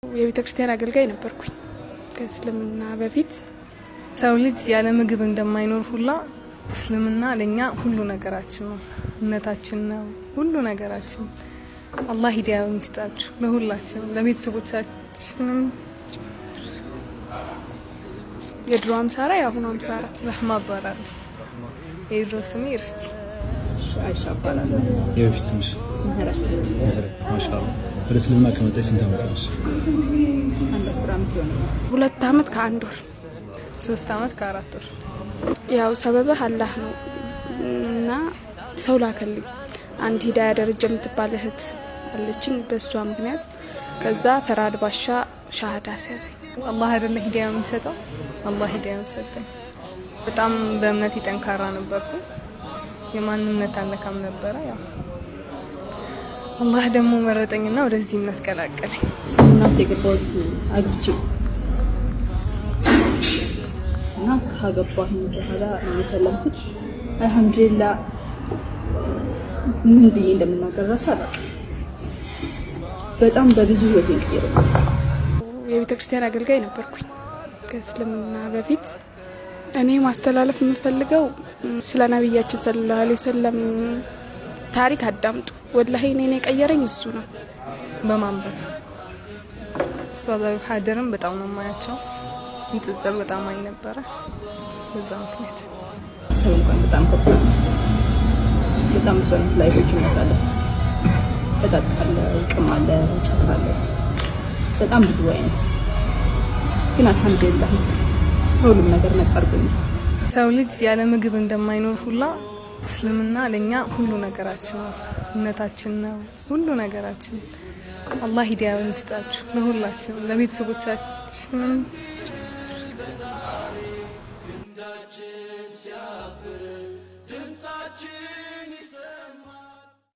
የቤተ ክርስቲያን አገልጋይ ነበርኩኝ ከእስልምና በፊት። ሰው ልጅ ያለ ምግብ እንደማይኖር ሁላ እስልምና ለኛ ሁሉ ነገራችን ነው፣ እምነታችን ነው፣ ሁሉ ነገራችን። አላህ ሂዳያውን ይስጣችሁ ለሁላችንም ለቤተሰቦቻችንም። የድሮ አምሳራ የአሁኑ አምሳራ። ረህማ እባላለሁ። የድሮ ስሜ እርስቲ። አይሻ እባላለሁ። የበፊት ስምሽ? ምህረት። ምህረት። ማሻአላህ። ወደ እስልምና ከመጣሽ ስንት ዓመት ሆነሽ? አንድ 10 ዓመት ይሆናል። 2 አመት ከ1 ወር። 3 አመት ከ4 ወር። ያው ሰበብህ አላህ ነው እና ሰው ላከልኝ። አንድ ሂዳያ ደረጀ የምትባል እህት አለችኝ። በእሷ ምክንያት ከዛ ፈራድ ባሻ ሻሃዳ አስያዘኝ። አላህ አይደለ ሂዳያ የሚሰጠው? አላህ ሂዳያውን ሰጠኝ። በጣም በእምነቴ ጠንካራ ነበርኩ። የማንም እምነት አልነካም ነበረ። ያው አላህ ደግሞ መረጠኝና ወደዚህ እምነት ቀላቀለኝ። እስልምና ውስጥ የገባሁት አግብቼ እና ካገባሁኝ በኋላ ነው የሰለምኩት። አልሐምዱሊላህ፣ ምን ብዬ እንደምናገር እራሱ አላውቅም። በጣም በብዙ ህይወቴን ቀይሮኛል። የቤተ ክርስቲያን አገልጋይ ነበርኩኝ ከእስልምና በፊት። እኔ ማስተላለፍ የምፈልገው ስለ ነቢያችን ሰለላሁ ዐለይሂ ወሰለም ታሪክ አዳምጡ። ወላሂ እኔን የቀየረኝ እሱ ነው። በማንበብ ኡስታዝ አቢብ ሀደርም በጣም ነው የማያቸው። ንጽጽር በጣም አይ ነበረ በዛ ምክንያት። ሰብ እንኳን በጣም ከባድ ነው። በጣም ብዙ አይነት life ኦችን ያሳለፍኩት፣ እጠጣለሁ፣ እቅማለሁ፣ እጨሳለሁ። በጣም ብዙ አይነት፣ ግን አልሐምዱሊላህ ከሁሉም ነገር ነጻ አድርጎኛል። ሰው ልጅ ያለ ምግብ እንደማይኖር ሁላ እስልምና ለኛ ሁሉ ነገራችን ነው፣ እምነታችን ነው፣ ሁሉ ነገራችን። አላህ ሂዳያውን ይስጣችሁ ለሁላችንም ለቤተሰቦቻችንም።